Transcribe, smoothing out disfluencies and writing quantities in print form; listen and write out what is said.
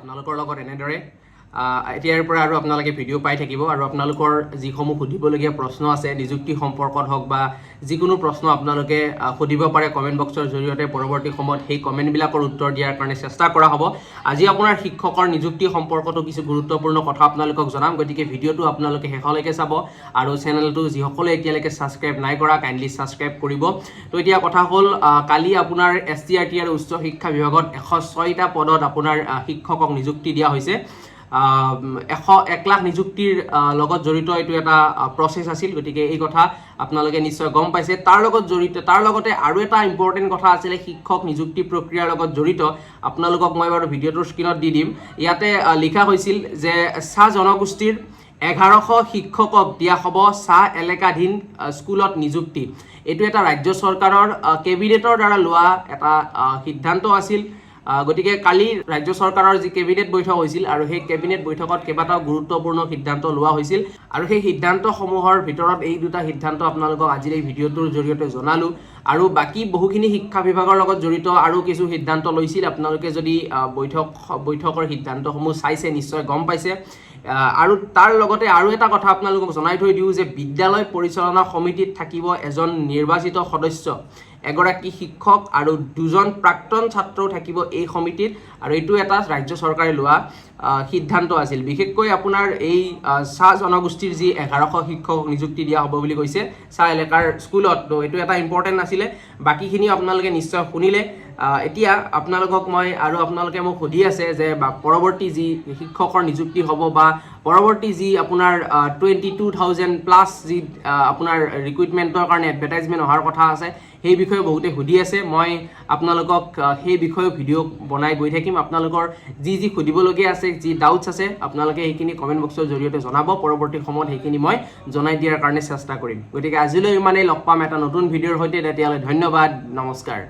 আপোনালোকৰ লগত এনেদৰে এতিয়াৰ পৰা আৰু আপোনালোকে ভিডিঅ' পাই থাকিব। আৰু আপোনালোকৰ যিসমূহ সুধিবলগীয়া প্ৰশ্ন আছে, নিযুক্তি সম্পৰ্কত হওক বা যিকোনো প্ৰশ্ন, আপোনালোকে সুধিব পাৰে কমেণ্ট বক্সৰ জৰিয়তে। পৰৱৰ্তী সময়ত সেই কমেণ্টবিলাকৰ উত্তৰ দিয়াৰ কাৰণে চেষ্টা কৰা হ'ব। আজি আপোনাৰ শিক্ষকৰ নিযুক্তি সম্পৰ্কতো কিছু গুৰুত্বপূৰ্ণ কথা আপোনালোকক জনাম। গতিকে ভিডিঅ'টো আপোনালোকে শেষলৈকে চাব আৰু চেনেলটো যিসকলে এতিয়ালৈকে ছাবস্ক্ৰাইব নাই কৰা, কাইণ্ডলি ছাবস্ক্ৰাইব কৰিব। তো এতিয়া কথা হ'ল, কালি আপোনাৰ এছচিইআৰটি আৰু উচ্চ শিক্ষা বিভাগত 106টা পদত আপোনাৰ শিক্ষকক নিযুক্তি দিয়া হৈছে। 101 লাখ নিযুক্তিৰ লগত জড়িত এইটো এটা প্ৰচেছ আছিল। গতিকে এই কথা আপোনালোকে নিশ্চয় গম পাইছে। তাৰ লগত জড়িত, তাৰ লগতে আৰু এটা ইম্পৰ্টেণ্ট কথা আছিলে শিক্ষক নিযুক্তি প্ৰক্ৰিয়াৰ লগত জড়িত। আপোনালোকক মই বাৰু ভিডিঅ'টোৰ স্ক্ৰীণত দি দিম। ইয়াতে লিখা হৈছিল যে চাহ জনগোষ্ঠীৰ 1100 শিক্ষকক দিয়া হ'ব চাহ এলেকাধীন স্কুলত নিযুক্তি। এইটো এটা ৰাজ্য চৰকাৰৰ কেবিনেটৰ দ্বাৰা লোৱা এটা সিদ্ধান্ত আছিল। গতিকে কালি ৰাজ্য চৰকাৰৰ যি কেবিনেট বৈঠক হৈছিল আৰু সেই কেবিনেট বৈঠকত কেইবাটাও গুৰুত্বপূৰ্ণ সিদ্ধান্ত লোৱা হৈছিল আৰু সেই সিদ্ধান্তসমূহৰ ভিতৰত এই দুটা সিদ্ধান্ত আপোনালোকক আজিৰ এই ভিডিঅ'টোৰ জৰিয়তে জনালোঁ। আৰু বাকী বহুখিনি শিক্ষা বিভাগৰ লগত জড়িত আৰু কিছু সিদ্ধান্ত লৈছিল। আপোনালোকে যদি বৈঠকৰ সিদ্ধান্তসমূহ চাইছে, নিশ্চয় গম পাইছে। আৰু তাৰ লগতে আৰু এটা কথা আপোনালোকক জনাই থৈ দিওঁ যে বিদ্যালয় পৰিচালনা সমিতিত থাকিব এজন নিৰ্বাচিত সদস্য, এগৰাকী শিক্ষক আৰু দুজন প্ৰাক্তন ছাত্ৰও থাকিব এই সমিতিত। আৰু এইটো এটা ৰাজ্য চৰকাৰে লোৱা সিদ্ধান্ত আছিল। বিশেষকৈ আপোনাৰ এই চাহ জনগোষ্ঠীৰ যি 1100 শিক্ষকক নিযুক্তি দিয়া হ'ব বুলি কৈছে চাহ এলেকাৰ স্কুলত, তো এইটো এটা ইম্পৰ্টেণ্ট আছিলে। বাকীখিনি আপোনালোকে নিশ্চয় শুনিলে। এতিয়া আপোনালোকক মই আৰু আপোনালোকে মোক সুধি আছে যে বা পৰৱৰ্তী যি শিক্ষকৰ নিযুক্তি হ'ব বা পৰৱৰ্তী যি আপোনাৰ 22,000 প্লাছ যি আপোনাৰ ৰিক্ৰুইটমেণ্টৰ কাৰণে এডভাৰটাইজমেণ্ট অহাৰ কথা আছে, সেই বিষয়ে বহুতে সুধি আছে। মই আপোনালোকক সেই বিষয়েও ভিডিঅ' বনাই গৈ থাকিম। আপোনালোকৰ যি যি সুধিবলগীয়া আছে, যি ডাউটছ আছে, আপোনালোকে সেইখিনি কমেণ্ট বক্সৰ জৰিয়তে জনাব। পৰৱৰ্তী সময়ত সেইখিনি মই জনাই দিয়াৰ কাৰণে চেষ্টা কৰিম। গতিকে আজিলৈ ইমানেই। লগ পাম এটা নতুন ভিডিঅ'ৰ সৈতে। তেতিয়ালৈ ধন্যবাদ, নমস্কাৰ।